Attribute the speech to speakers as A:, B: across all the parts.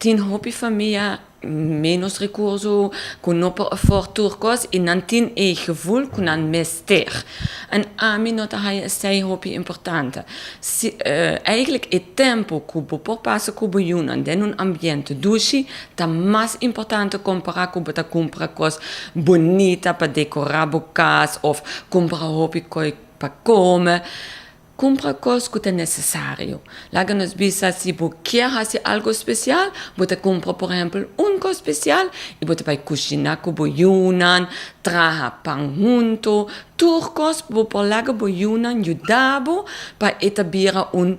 A: Tin hopi famia menos recurso cu no por afford tur cos y nan tin e gevoel cu nan mester. En ami no ta haya esey hopi importante. Si, eigenlijk e tempo cu bo por pasa cu bo yunan den un ambiente dushi ta mas importante compara cu bo ta cumpra cos bunita pa decora bo cas of cumpra hopi coy pa come. Kumpra kos ku ta nesesario. Laga nos bisa si bo kier hasi algu spesial, bo ta kumpra por ehèmpel un kos spesial i bo ta bai kushiná ku bo yunan, traha pan huntu. Tur kos bo por laga bo yunan yuda bo pa e ta bira un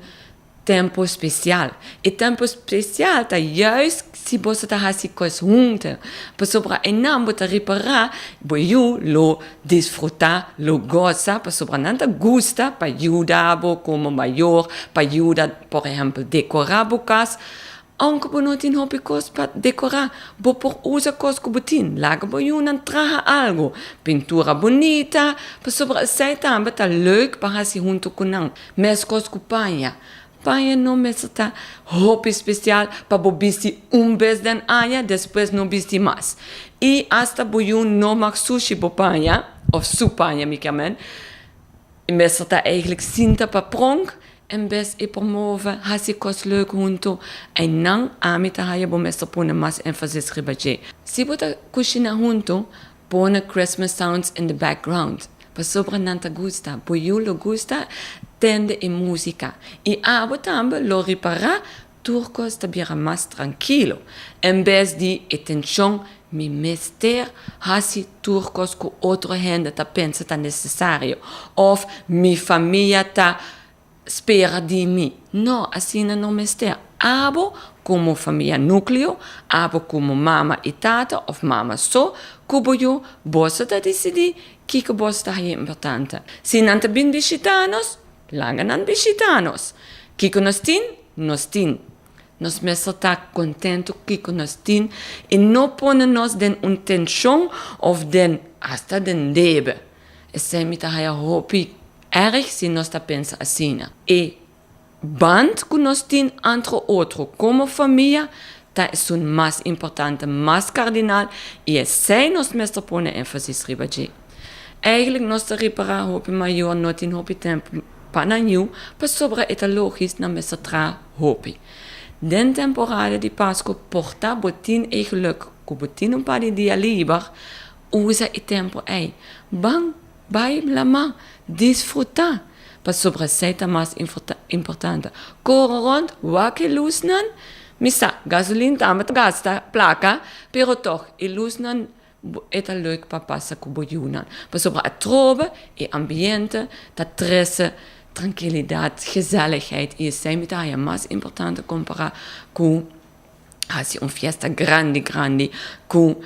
A: tempu spesial. E tempu spesial ta juist si boso ta hasi kos huntu, pasobra einan bo ta ripará bo yu lo Disfrutá, lo gosa, pasobra nan ta gusta pa yuda bo komo mayor, pa yuda, por ehèmpel, dekorá bo kas. Ounke bo no tin hopi kos pa dekorá, bo por usa kos ku bo tin. Laga bo yunan traha algu, pintura bunita, pasobra esei tambe ta leuk pa hasi huntu ku nan. Meskos ku paña. Paña no mester ta hopi spesial pa bo bisti un bes den aña, despues no bisti mas. I asta bo yu no mag sushi bo paña, of su paña mi kier men, e mester ta eigenlijk sinta pa pronk en bes e por move, hasi kos leuk huntu. Einan ami ta haya bo mester pone mas enfasis riba dje. Si bo ta kushina huntu, Pone Christmas sounds in the background pasobra nan ta gusta, bo yu lo gusta tende e musica y abo tambe lo ripara tur cos ta bira mas trankilo en bes di e tension mi mester haci tur cos cu otro hende ta pensa ta necesario of mi famia ta Spera di mi. No, asina no mester. Abo komo famia núkleo, abo komo mama i tata òf mama so ku bo yu, boso ta disidí kiko boso ta haña importante. Si nan ta bin bishitá nos, laga nan bishitá nos. Kiko nos tin, nos tin. Nos mester ta kontentu kiko nos tin i no pone nos den un tenshon òf den asta den debe. Esei mi ta haña hopi Erg si nos ta pensa asina. E band ku nos tin entre otro komo famia ta esun mas importante, mas kardinal i esei nos mester pone énfasis riba dje. Eigentlik nos ta ripará hopi mayor no tin hopi tempu pa nan yu pasobra e ta logis nan mester traha hopi. Den temporada di Pasku por ta bo tin e geluk ku bo tin un par di dia liber, usa e tempu ei. Ban Bai lama, disfrutá, pasobra esei ta mas importante. Kore rònt, wak e lusnan. Mi sa, gasolin tambe ta gasta plaka, pero tòg e lusnan e ta leuk pa pasa ku bo yunan. Pasobra atrobe e ambiente ta trese trankilidat, gezelligheid i esei mi ta haña mas importante kompará ku hasi un fiesta grandi grandi ku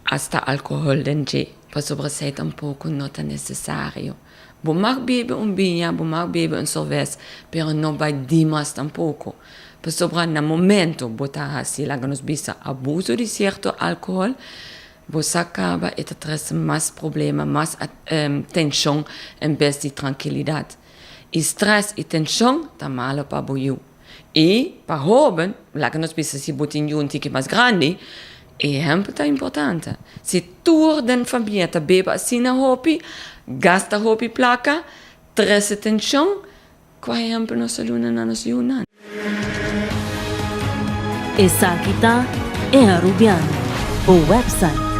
A: Hasta alcohol den dje, pasobra esei tampoco no ta necesario. Bo mag bebe un biña, bo mag bebe un sorves, pero no bai dimas tampoco. Pasobra na momento bo ta haci, laga nos bisa, abuso di cierto alcohol, bo sa caba e ta trece mas problema, mas tension en bes di trankilidad. Y stress y tension ta malo pa bo yu. I pa hóben, laga nos bisa si bo tin yu un tiki mas grandi, e ehèmpel ta importante. Si tur den famia ta bebe asina hopi, gasta hopi plaka, trese tenshon, kua ehèmpel nos ta duna na nos yunan?
B: Esaki ta E Arubiano, bo website.